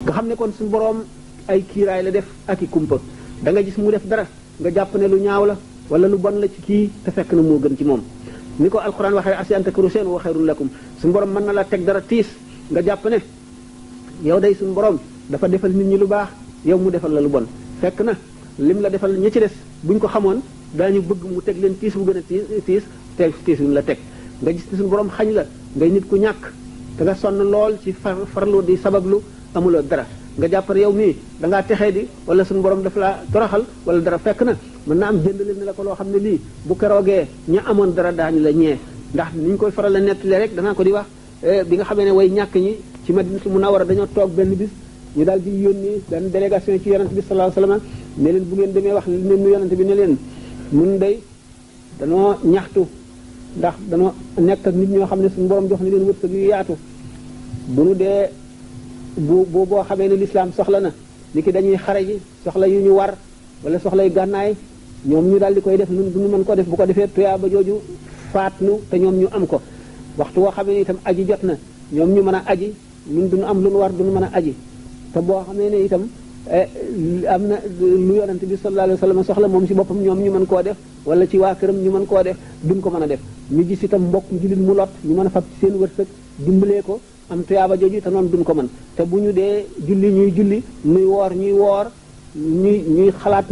nga xam ne kon suñu borom ay kiiraay la def ak i kumpa da nga gis mu def dara nga jàpp ne lu ñaaw la wala lu bon la ci kii te fekk na moo gën ci moom ni ko alquran waxee asi an takru seen wa xayrun lakum suñu borom mën na la teg dara tiis nga jàpp ne yow day suñu borom dafa defal nit ñi lu baax yow mu defal la lu bon fekk na lim la defal ñi ci des buñ ko xamoon daañu bëgg mu teg leen tiis bu gën a tiis tiis wi la teg nga gis ne suñu borom xañ la ngay nit ku ñàkk te nga sonn lool ci farlu di sabablu amuloo dara nga jàpp ne yow mii da ngaa texee di wala suñu borom daf la toroxal wala dara fekk na mën na am jëndale ne la ko loo xam ne lii bu keroogee ña amoon dara daañu la ñee ndax ni ñu koy faral a nettalee rek danaa ko di wax bi nga xamee ne way ñàkk ñi ci Madinatul Munawwara dañoo toog benn bis ñu daal di yónni benn délégation ci yonent bi sallallahu alayhi wasallam ne leen bu ngeen demee wax li leen nu yonent bi ne leen mun day danoo ñaxtu ndax danoo nekk ak nit ñoo xam ne suñu borom jox na leen wërsëg yu yaatu bu nu dee boo xamee ne lislaam soxla na ni ki dañuy xare ji soxla yu ñu war wala soxla yu gànnaay ñoom ñu daal di koy def nun du ñu mën ko def bu ko defee tuyaaba jooju faat nu te ñoom ñu am ko waxtu woo xamee ne itam aji jot na ñoom ñu mën a aji ñun duñu am lu nu war duñu mën a aji te boo xamee ne itam am na lu yonent bi sallallahu alayhi wasallam soxla moom ci boppam ñoom ñu mën koo def wala ci waa këram ñu mën koo def duñ ko mën a def ñu gis itam mbokk jullit mu lot ñu mën a fab ci seen wërsëg dimbalee ko am tuyaaba jooju te noonu duñ ko mën te bu ñu dee julli ñuy julli ñuy woor ñuy xalaat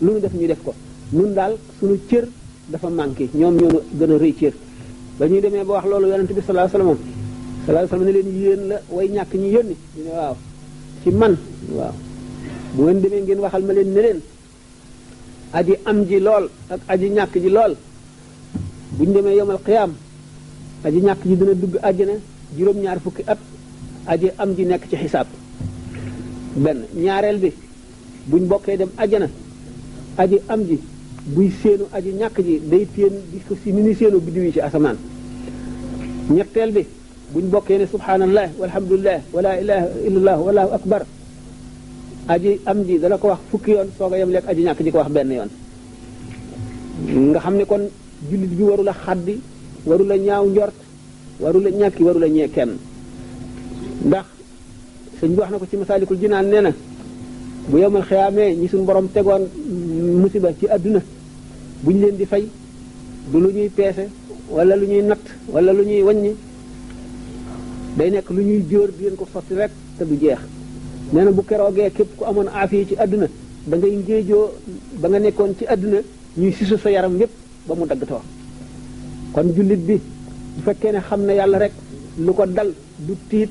lu ñu def ñuy def ko nun daal suñu cër dafa manqué ñoom ñoo gën a rëy cër ba ñuy demee ba wax loolu yonent bi sallallahu alayhi wasallam ne leen yéen la way ñàkk ñi yónni ñu ne waaw ci man waaw bu ngeen demee ngeen waxal ma leen ne leen aji am ji lool ak aji ñàkk ji lool buñ demee yomal xiyaam aji ñàkk ji dina dugg àjjana juróom-ñaar fukki at aji am ji nekk ci xisaab benn ñaareel bi buñ bokkee dem àjjana aji am ji buy séenu aji ñàkk ji day téen di ko si ni séenu biddiw yi ci asamaan ñetteel bi buñ bokkee ne subhanallah walhamdulillah wala ilaha illallah wallahu akbar aji am ji dana ko wax fukki yoon sooga yem lekk aji ñàkk ji ko wax benn yoon nga xam ne kon jullit bi waru la xaddi waru la ñaaw njort waru la ñàkki waru la ñee kenn ndax sëñ bi wax na ko ci masaalikul jinaan nee na bu yemal xiyaamee ñi suñu borom tegoon musiba ci àdduna buñ leen di fay du lu ñuy peese wala lu ñuy natt wala lu ñuy waññi day nekk lu ñuy jóor di leen ko sotti rek te du jeex nee na bu keroogee képp ku amoon aafiya ci àdduna da ngay ngéejoo ba nga nekkoon ci àdduna ñuy sisu sa yaram yépp ba mu dagg too kon jullit bi bu fekkee ne xam ne yàlla rek lu ko dal du tiit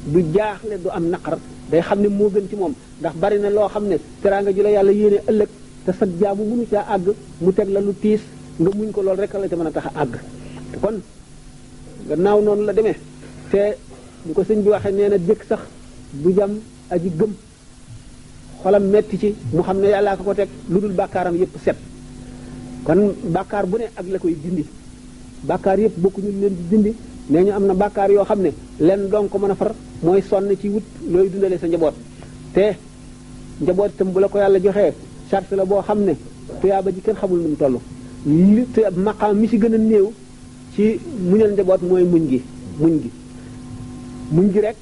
du jaaxle du am naqar day xam ne moo gën ci moom ndax bari na loo xam ne teraanga ju la yàlla yéene ëllëg te sa jaamu mënu caa àgg mu teg la lu tiis nga muñ ko loolu rek la te mën a tax a àgg te kon gannaaw noonu la demee te lu ko sëñ bi waxee nee na jëkk sax du jam aji gëm xolam metti ci mu xam ne yàllaa ko teg lu dul bàkkaaram yépp set kon bàkkaar bu ne ak la koy dindi bàkkaar yépp bokkuñu leen di dindi nee ñu am na bàkkaar yoo xam ne leen doon ko mën a far mooy sonn ci wut looy dundale sa njaboot te njaboot itam bu la ko yàlla joxee charte la boo xam ne tuyaaba ji kenn xamul nu mu toll li te maqaam mi ci gën a néew ci muñal njaboot mooy muñ gi rek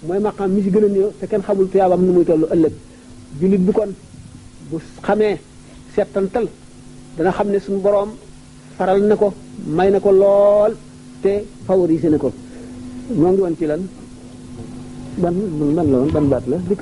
mooy maqaam mi ci gën a néew te kenn xamul tuyaabam nu muy toll ëllëg jullit bi kon bu xamee settantal dana xam ne suñu boroom faral na ko may na ko lool te favorisé na ko moo ngi woon ci lan ban la woon ban baat la dikk